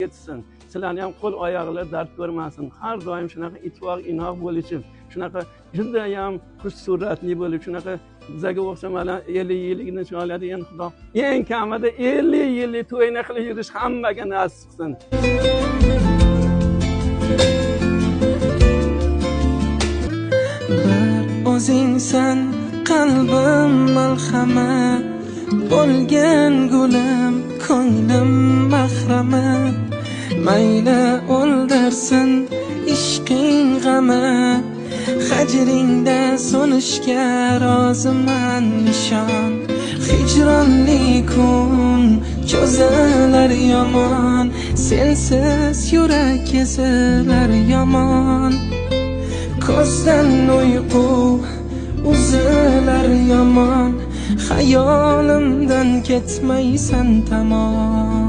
Yetsin. Sizlarni ham qo'l oyoqlar dard ko'rmasin. Har doim shunaqa ittifoq inoq bo'lishib, shunaqa judayam xushsuratli bo'lib, shunaqa bizlarga o'xshamagan 50 yillik nishonladi endi Xudo eng kamida 50 yillik to'yini qilib yurish hammaga nasib qilsin. Bir o'zingsan qalbim malhami, bo'lgan gulim ko'nglim mahrami. Mayli o'ldirsin ishqing g'ami, hajringda so'nishga roziman nishon. Hijronli kun cho'zilar yomon, sensiz yurak kezilar yomon. Ko'zdan uyqu uzilar yomon, xayolimdan ketmaysan tamom.